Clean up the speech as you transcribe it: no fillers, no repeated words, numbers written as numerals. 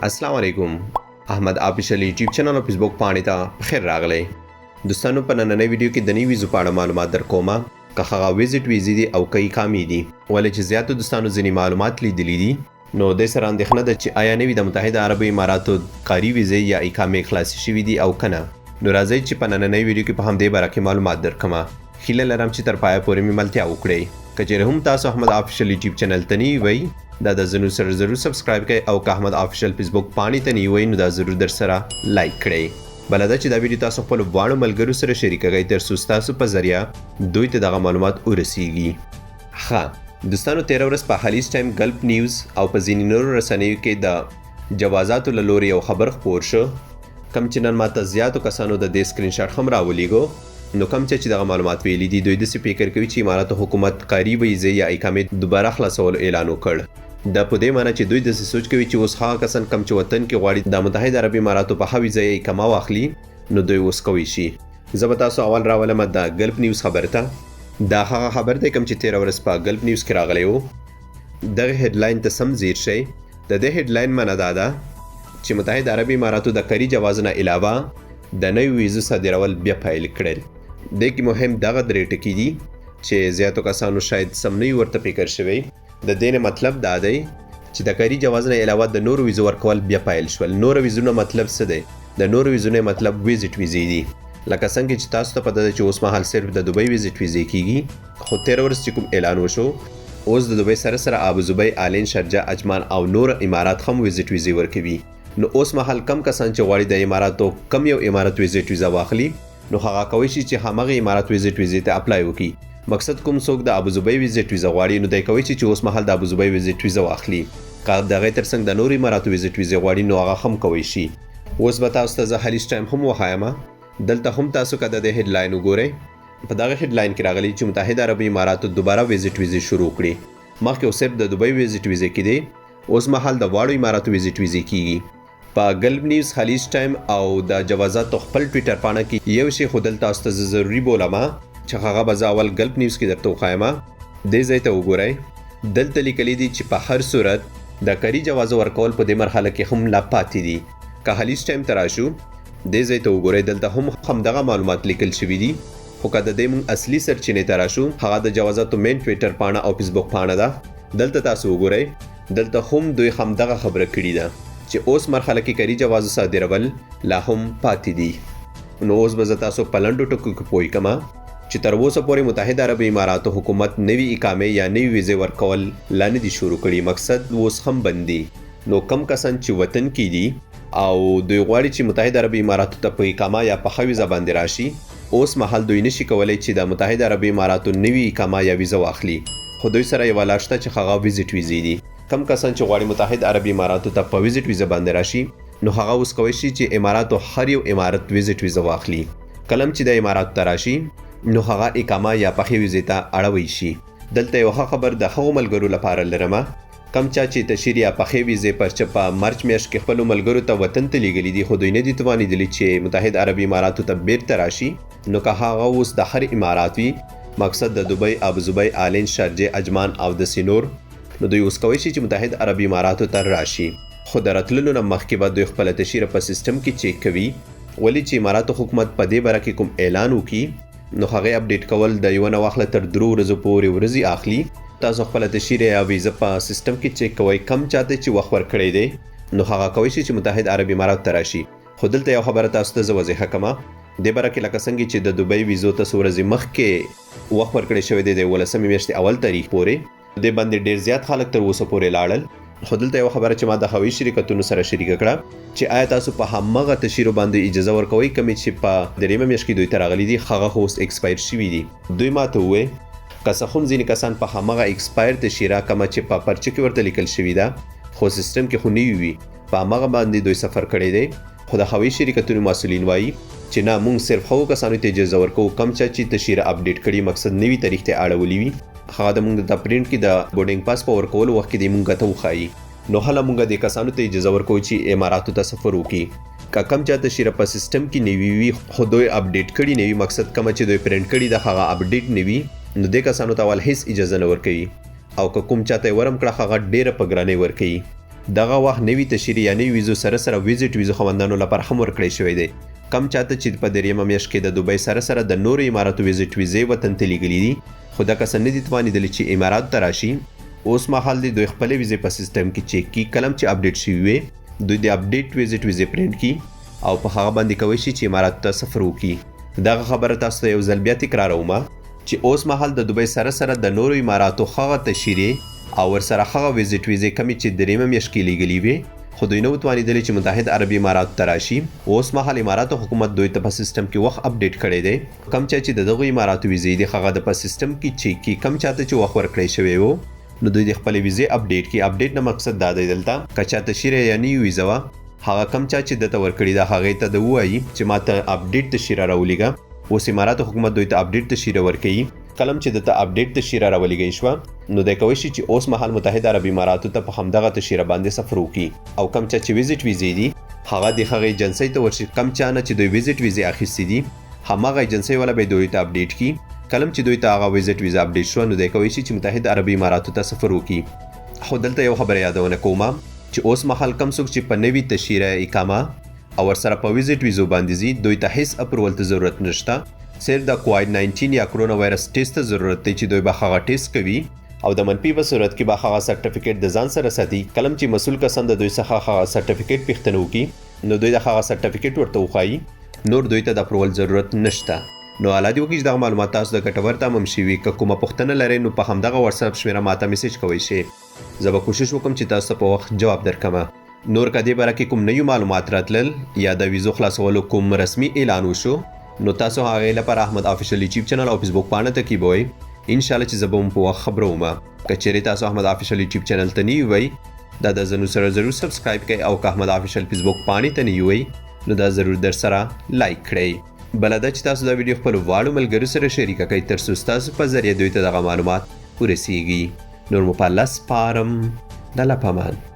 السلام علیکم، احمد آفیشل یوټیوب چینل او فیسبوک پاڼې ته پخیر راغلی. دوستانو، په نننۍ ویډیو کې د نوي ویزو په اړه معلومات در کومه، که هغه ویزیټ ویزې دي او که اقامې دي. ولې چې زیاتو دوستانو ځینې معلومات لیدلي دي، نو دې سره اندېښنه ده چې آیا نوي د متحده عربو اماراتو کاري ویزې یا اقامې خلاصې شوي دي او که نه. نو راځئ چې په نننۍ ویډیو کې په همدې باره کې معلومات درکړم. هیله لرم چې تر پایه پورې مې ملتیا وکړئ. که چېرې هم تاسو احمد آفیشل یوټیوب چینل ته نه وئ، دا د ضرور سره ضرور سبسکرایب کړئ، او که احمد آفیشل فیسبوک پاڼې ته نه وئ، نو دا ضرور در سره لایک کړئ. بله دا چې دا ویډیو تاسو خپلو واړو ملګرو سره شریک کړئ، تر څو ستاسو په ذریعه دوی ته دغه معلومات ورسیږي. ښه دوستانو، تېره ورځ په خلیج ټایم، ګلف نیوز او په ځینې نورو رسنیو کې د جوازاتو له لوري یو خبر خپور شو، کوم چې نن ماته زیاتو کسانو د دې سکرین شاټ هم راولیږو. نو کوم چې دغه معلومات ویلي دي، دوی داسې فکر کوي چې اماراتو حکومت کاري ویزې یا اقامې دوباره خلاصولو اعلان وکړ. دا په دې معنی چې دوی داسې سوچ کوي چې اوس هغه کسان کوم چې وطن کې غواړي د متحده عربي اماراتو په ښه ویزه یا اقامه واخلي، نو دوی اوس کوی شي. زه به تاسو اول راولم د ګلف نیوز خبر ته. دا هغه خبر دی کوم چې تېره ورځ په ګلف نیوز کې راغلی و. دغه هډلاین ته سم ځیر شئ. د دې هډلاین معنی دا ده چې متحده عربي اماراتو د کاري جواز نه علاوه د نویو ویزو صادرول بیا پیل کړل. دې کې مهم دغه درې ټکي دي چې زیاتو کسانو شاید سم نه ورته فکر شوی. د دې نه مطلب دا دی چې د کاري جواز نه علاوه د نورو ویزو ورکول بیا پیل شول. نورو ویزو نه مطلب څه دی؟ د نورو ویزو نه مطلب ویزیټ ویزې دي. لکه څنګه چې تاسو ته پته ده چې اوس مهال صرف د دوبۍ ویزیټ ویزې کیږي، خو تېره ورځ چې کوم اعلان وشو، اوس د دوبۍ سره سره ابوظبۍ، الین، شارجه، اجمان او نور امارات هم ویزیټ ویزې ورکوي. نو اوس مهال کم کسان چې غواړي د اماراتو کم یو امارت ویزیټ ویزه واخلي، نو هغه کوی شي چې همغه امارات ویزیټ ویزې ته اپلای وکړي. مقصد کوم څوک د ابوظبۍ ویزیټ ویزه غواړي، نو دی کوی شي چې اوس مهال د ابوظبۍ ویزیټ ویزه واخلي. که د هغې ترڅنګ د نورو اماراتو ویزیټ ویزې غواړي، نو هغه هم کوی شي. اوس به تاسو ته زه خلیج ټایم هم وښایم. دلته هم تاسو که د دې هډلاین وګورئ، په دغه هډلاین کې راغلي چې متحده عربي اماراتو دوباره ویزیټ ویزې شروع کړې. مخکې اوس صرف د دوبۍ ویزیټ ویزې کېدې، اوس مهال د واړو اماراتو ویزیټ ویزې کیږي. په ګلف نیوز، خلیج ټایم او د جوازاتو خپل ټویټر پاڼه کې یو شی خو دلته تاسو ته زه ضروري بولم چې هغه به زه اول ګلف نیوز کې درته وښایم. دې ځای ته وګورئ، دلته لیکلي دي چې په هر صورت د کاري جواز ورکول په دې مرحله کې هم لا پاتې دي. که خلیج ټایم ته راشو، دې ځای ته وګورئ، دلته هم همدغه معلومات لیکل شوي دي. خو که د دې موږ اصلي سرچینې ته راشو، هغه د جوازاتو مین ټویټر پاڼه او فیسبوک پاڼه ده. دلته تاسو وګورئ، دلته هم دوی همدغه خبره کړې ده چې اوس مرحله کې کاري جواز صادرول لا هم پاتې دي. نو اوس به زه تاسو په لنډو ټکو کې پوه کړم چې تر اوسه پورې متحده عربي اماراتو حکومت نوي اقامې یا نوي ویزې ورکول لا نه دي شروع کړي، مقصد اوس هم بند دي. نو کم کسان چې وطن کې دي او دوی غواړي چې متحده عربي اماراتو ته په اقامه یا په ښه ویزه باندې راشي، اوس مهال دوی نشي کولی چې د متحده عربي اماراتو نوي اقامه یا ویزه واخلي. خو دوی سره یوه لار شته چې هغه ویزیټ ویزې دي. کم کسان چې غواړي متحد عربي اماراتو ته په ویزیټ ویزه باندې راشي، نو هغه اوس کوی شي چې اماراتو هر یو امارت ویزیټ ویزه واخلي. کلم چې د اماراتو ته راشي، نو هغه اقامه یا پخې ویزې ته اړوي شي. دلته یو ښه خبر د هغو ملګرو لپاره لرم کم چا چې تشیر یا پخې ویزې پرچه په مارچ میاشت کې خپلو ملګرو ته وطن ته لیږلي دي، خو دوی نه دي توانېدلي چې متحد عربي اماراتو ته بیرته راشي. نو که هغه اوس د هر امارات وي، مقصد د دوبۍ، ابوظبۍ، الین، شارجې، اجمان او داسې نور، نو دوی اوس کوی شي چې متحد عربي اماراتو ته راشي. خو د راتللو نه مخکې به دوی خپله تشیره په سیستم کې چیک کوي، ولې چې اماراتو حکومت په دې باره کې کوم اعلان وکړي، نو هغې اپډیټ کول د یوه نه واخله تر 3 ورځو پورې ورځې اخلي. تاسو خپله تشیره یا ویزه په سیستم کې چیک کوئ، کم چاته چې وخت ورکړی دی، نو هغه کوی شي چې متحد عربي اماراتو ته راشي. خو دلته یو خبره تاسو ته زه واضحه کړم، دې باره کې لکه څنګه چې د دوبۍ ویزو ته څو ورځې مخکې وخت ورکړی شوی دی، د 17مې میاشتې اول تاریخ پورې، دې باندې ډېر زیات خلک تر اوسه پورې لاړل. خو دلته یو خبره چې ما د هوایي شرکتونو سره شریکه کړه چې آیا تاسو په همغه تشیرو باندې اجازه ورکوئ کومې چې په درېیمه میاشت کې دوی ته راغلي دي، هغه خو اوس ایکسپایر شوي دي. دوی ما ته وویل که څه هم ځینې کسان په همغه ایکسپایر تشیره کومه چې په پرچه کې ورته لیکل شوې ده، خو سیستم کې خو نوي وي، په همغه باندې دوی سفر کړی دی. خو د هوایي شرکتونو مسؤلین وایي چې نه، موږ صرف هغو کسانو ته اجازه ورکوو کوم چا چې تشیره اپډیټ کړي، مقصد نوي تاریخ ته اړولي وي، هغه د موږ د پرینټ کې د بورډینګ پاس په ورکولو وخت کې دی موږ ته وښایي، نو هله موږ دې کسانو ته اجازه ورکوو چې اماراتو ته سفر وکړي. که کوم چا تشیره په سیستم کې نوي وي خو دوی اپډیټ کړي نه وي، مقصد کومه چې دوی پرینټ کړي ده هغه اپډیټ نه وي، نو دې کسانو ته اول هیڅ اجازه نه ورکوي، او که کوم چاته یې ورم کړه هغه ډېره په ګرانۍ ورکوي. دغه وخت نوي تشریح یا نوي ویزو سره سره ویزیټ ویزو خاوندانو لپاره هم ورکړی شوی دی. کم چاته چې په دریمه میاشت کې د دوبۍ سره سره د نورو اماراتو ویزیټ ویزې وطن ته لیږلي دي، خو دا کسان نه دي توانیدلي چې اماراتو ته راشي. اوس مهال دې دوی خپلې ویزې په سیستم کې چیک کړي، کله هم چې اپډیټ شوي وي دوی د اپډیټ ویزیټ ویزې پرینټ کړي او په هغه باندې کوی شي چې اماراتو ته سفر وکړي. دغه خبره تاسو ته یو ځل بیا تکراروم چې اوس مهال د دوبۍ سره سره د نورو اماراتو هغه تشیرې او ورسره هغه ویزیټ ویزې کومې چې دریمه میاشت کې لیږلي وې، خو دوی نه وو توانیدلي چې متحد عربي اماراتو ته راشي. اوس مهال اماراتو حکومت دوی ته په سیستم کې وخت اپډیټ کړی دی. کوم چا چې د دغو اماراتو ویزې دي هغه د په سیستم کې چیک کړي، کوم چاته چې وخت ورکړی شوی وو نو دوی دې خپلې ویزې اپډیټ کړي. اپډیټ نه مقصد دا دی دلته که چاته شیره یا نیو ویزه وه، هغه کوم چا چې ده ته ورکړي ده هغې ته د ووایي چې ما ته اپډیټ تشیره راولیږه. اوس اماراتو حکومت دوی ته اپډیټ تشیره ورکوي. کله هم چې ده ته اپډیټ تشیره راولیږی شوه نو دی کوی شي چې اوس مهال متحده عربي اماراتو ته په همدغه تشیره باندې سفر وکړي. او کوم چا چې ویزیټ ویزې دي هغه دې هغې ایجنسۍ ته ورشي، کوم چا نه چې دوی ویزیټ ویزې اخیستې دي هماغه ایجنسۍ والا به دوی ته اپډیټ کړي. کله هم چې دوی ته هغه ویزیټ ویزه اپډیټ شوه نو دی کوی شي چې متحده عربي اماراتو ته سفر وکړي. خو دلته یو خبره یادونه کوم چې اوس مهال کوم څوک چې په نوي تشیره اقامه او ورسره په ویزیټ ویزو باندې ځي دوی ته هیڅ اپرول ته ضرورت نشته، صرف د کوایډ 19 یا کرونا وایرس ټیسټ ته ضرورت دی چې دوی به هغه ټیسټ کوي او د منفي په صورت کې به هغه سرټیفیکیټ د ځان سره ساتي. کله هم چې مسول کسان د دوی څخه هغه سرټیفیکیټ پوښتنه وکړي نو دوی د هغه سرټیفیکیټ ورته وښایي، نور دوی ته د اپرول ضرورت نشته. نو الله دې وکړي چې دغه معلومات تاسو ته ګټور تمام شي. که کومه پوښتنه لرئ نو په همدغه واتساپ شمیره ماته میسج کوئ شئ، زه به کوشش وکړم چې تاسو ته په وخت جواب درکړم. نور که دې باره کې کوم نوي معلومات راتلل یا د ویزو خلاصولو کوم رسمي اعلان وشو نو تاسو هغې لپاره احمد افیشل یوټیوب چینل او فیسبوک پاڼه تعقیبوئ. ان شاء الله چې زه به هم په وخت خبروم. که چیرې تاسو احمد افیشل یوټیوب چینل ته نه یوئ دا د زنو سره ضرور سبسکرایب کړئ، او که احمد افیشل فیسبوک پاڼې ته نه یوئ نو دا ضرور در سره لایک کړئ. بله دا چې تاسو دا ویډیو خپلو واړو ملګرو سره شریکه کړئ تر څو ستاسو په ذریعه دوی ته دغه معلومات ورسیږي. نور مو په الله سپارم، د الله په امان.